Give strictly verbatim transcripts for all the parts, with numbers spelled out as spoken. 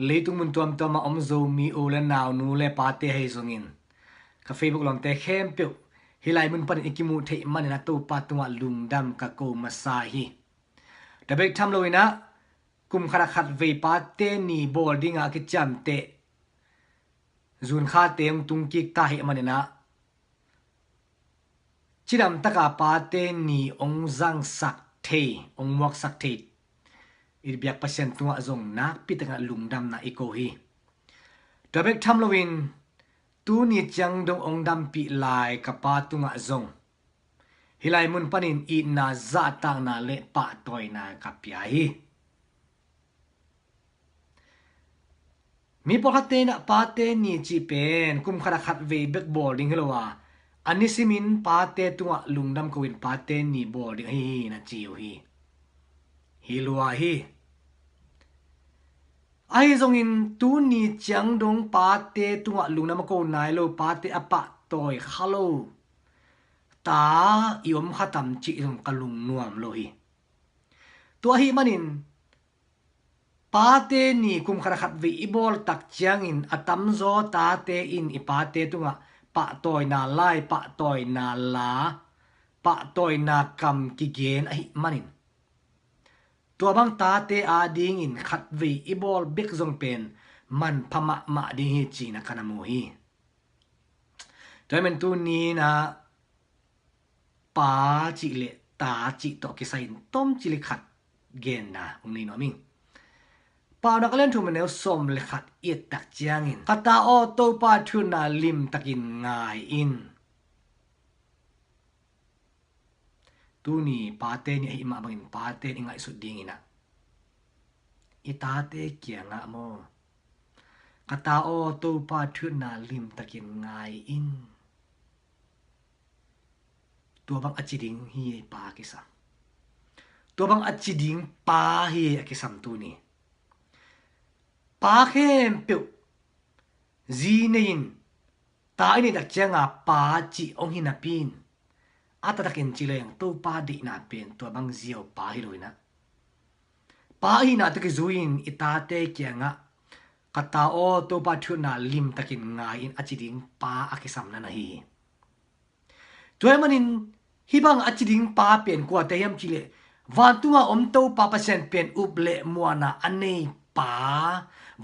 leitung mun tuamtuam ah om Zomi u le nau, nu le pate ahi zongin, ka Facebook lawmte khempeuh hih lai mun panin i kimuh theih manin a Topa tungah lungdam ka ko masa hi. Tua bek tham loin ah kum khat ah khat vei Pate Ni bawl dingah a kiciamteh June khate hong tung kik ta ahih manin ah cidam taka Pate Ni hong zangsak thei, hong muaksak thei i biak Pasian tungah zong nakpi takin ah lungdamna i ko hi. Tua bek tham loin tuni ciang dong hong dampih lai ka pa tungah zong hih lai mun panin itna, zahtakna le pahtawina ka pia hi. Mi pawlkhatte in ah Pate Ni cih pen kum khat ah khat vei bek bawl ding hi lo a, a nisimin pate tungah lungdam ko-in Pate Ni bawl ding ahi hi na ci uh hi. Hi lua hi. Ahi zongin tuni ciang dong pate tungah lungdam a ko nai lo, pate a pahtawi kha lo ta i om kha tam cih zong ka lungnuam lo hi. Tua ahih manin Pate Ni kum khat ah khat vei i bawl tak ciangin a tamzaw tate in i pate tungah pahtawina lai, pahtawina la, pahtawina kam kigen ahih manin tua bang tate adingin khat vei i bawl bek zong pen manpha mahmah ding hi ci-in ah ka na mu hi. Tua ahih manin tuni in ah pa cih le ta cih tawh kisai in tom cih le khat genna hong nei nuam ing. Paunak a lian thum a neu sawm le khat i et tak ciangin, ka ta aw, Topa thu-um na limtakin ngai in. Tuni Pate Ni ahih mah bangin pate in i ngaihsut dingin ah i tate kiangah maw, ka ta aw, Topa thu-um na limtakin ngai in. Tua bang a ci ding hi ei pa a kisam. Tua bang a ci ding pa hi ei a kisam tuni. Pa khempeuh zi nei-in ta i neih tak cianga pa cih hong hi napi-in, a taktakin ci leng Topa deihna pen tua bang ziau pa hi lo-in ah, pa ahihna tawh kizui-in i tate kiangah, ka ta aw, Topa thu-um na limtakin ngai in, a ci ding pa a kisam na na hi hi. Tua ahih manin hih bang a ci ding pa pen kuate hiam cih leh, vantunga om Topa Pasian pen up le muanna a nei pa,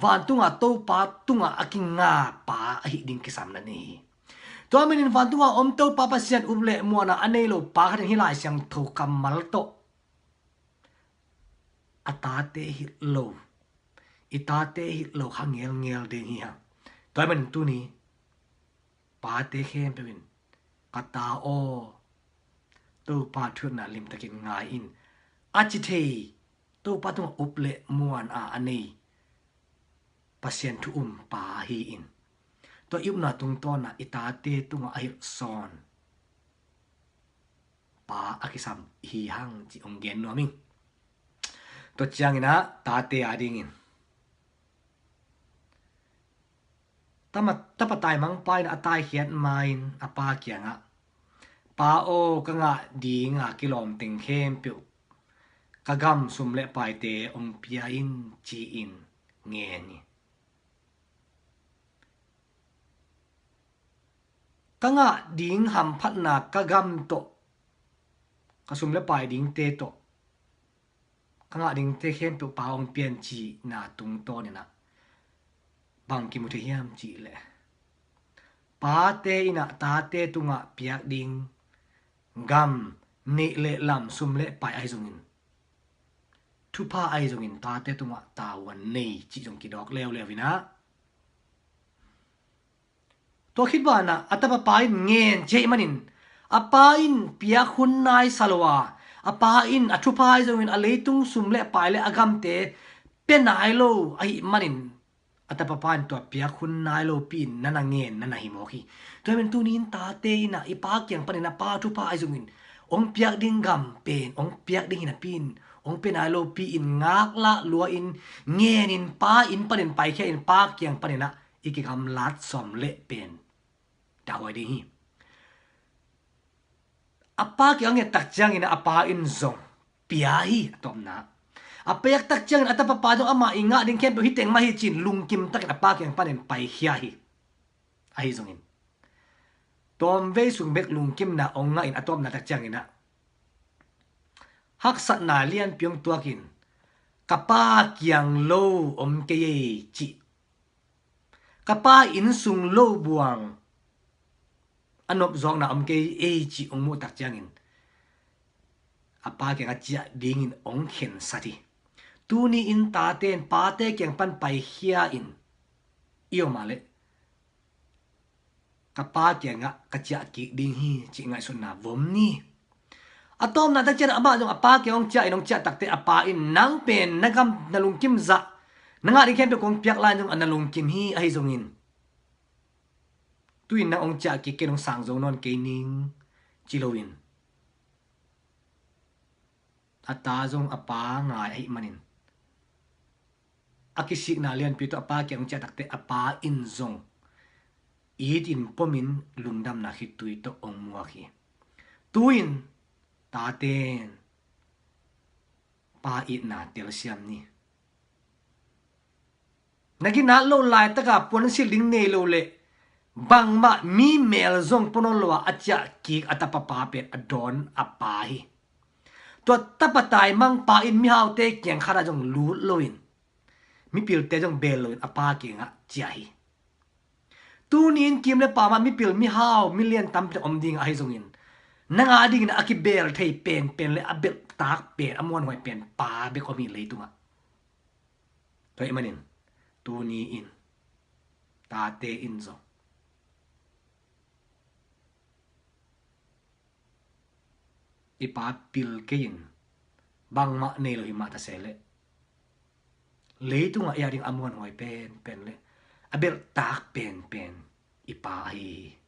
vantunga Topa tungah a kinga pa ahih ding kisam na nei hi. Tua ahih manin vantunga om Topa Pasian up le muanna a nei lo pa khat in hih Lai Siangtho kammal tawh a tate hilh lo, i tate hilh lo kha ngelngel ding hi hang. Tua ahih manin tuni pate khempeuh in, ka ta aw, Topa thu-um na limtakin ngai in, a ci thei, Topa tungah up le muanna a nei Pasian thu-um pa hi-in, tua i upna tungtawn ah i tate tungah a hilh sawn pa a kisam hi hang cih hong gen nuam ing. Tua ciangin ah tate adingin tama, tapa taimangpa in a taikhiat ma-in a pa kiangah, pa aw, ka ngah dinga kilawm teng khempeuh ka gam sum le paite hong pia in, ci-in ngen hi. Ka ngah ding hamphatna ka gam tawh, ka sum le pai dingte tawh, ka ngah dingte khempeuh pa hong pia in cihna tungtawn in ah bang kimu thei hiam cih leh, pate in ah tate tungah piak ding gam, neih le lam, sum le pai ahi zongin, thupha ahi zongin tate tungah tavuan nei cih zong kidawk leuleu in ah, tua khit banah a tapa pa in ngen cih ahih manin, a pa in piak hun nai sa lo a, a pa in a thupha ahi zongin a leitung sum le pai le a gamte pia nai lo ahih manin, a tapa pa in tua piak hun nai lopi in na na ngen, na na hi mawk hi. Tua ahih manin tuni in tate in ah i pa kiang panin a pa thupha ahi zongin hong piak ding gam pen hong piak ding hi napi-in, hong pia nai lopi in ngaklah lua-in, ngenin pa inn panin paikhia-in pa kiang panin ah i kigamlat sawm leh pen dahhuai ding hi. A pa kiang a nget tak ciangin a pa in zong pia hi, a tawpna. A pek tak ciangin a tapa pa zong amah i ngah ding khempeuh hi teng mah hi ci-in lungkim takin a pa kiang panin paikhia hi. Ahi zongin tawmvei sung bek lungkimna hong ngahin a tawpna tak ciangin ah haksatna lianpi hong tuakin ka pa kiang lo om kei ei cih, ka pa inn sung lo buang a nopzawkna om kei ei cih hong muh tak ciangin a pa kiangah ciah dingin hong khensat hi. Tuni in tate in pate kiang pan paikhia in i om a leh ka pa kiangah ka ciah kik ding hi cih ngaihsutna vom ni. A tawpna tak ciangin amah zong a pa kiang hong ciah in hong ciah takteh a pa in nang pen na gam na lungkim zah na ngah ding khempeuh kong piak lai in zong a na lungkim hi. Ahi zongin tu-in nang hong ciah kik kei, hong sang zo nawn kei ning ci loin a ta zong a pa ngai ahih manin a kisikna lianpi tawh a pa kiang hong ciah takteh a pa in zong it in pomin lungdamna khitui tawh hong muak hi. Tu-in taten pa itna telsiam ni. Na ginat loh laitaka puansilh ding nei lo leh bangmah mi mel zong pua nawn lo a a ciah kik a tapa pa pen a dawn a pa hi. Tua tapa taimang pa in mihaute kiang khatah zong lut loin mipilte zong bel loin a pa kiangah ciah hi. Tuni in kim le pam ah mipil mihau milian tampi tak om ding ahi zongin nang a dingin a kibel thei penpen le a belhtak pen a muanhuai pen pa bek om hi leitungah. Tua ahih manin tuni in tate in zong i pa pil kei in bangmah nei lo hi mah ta se leh leitungah i a ding a muanhuai penpen le a belhtak penpen i pa ahi hi.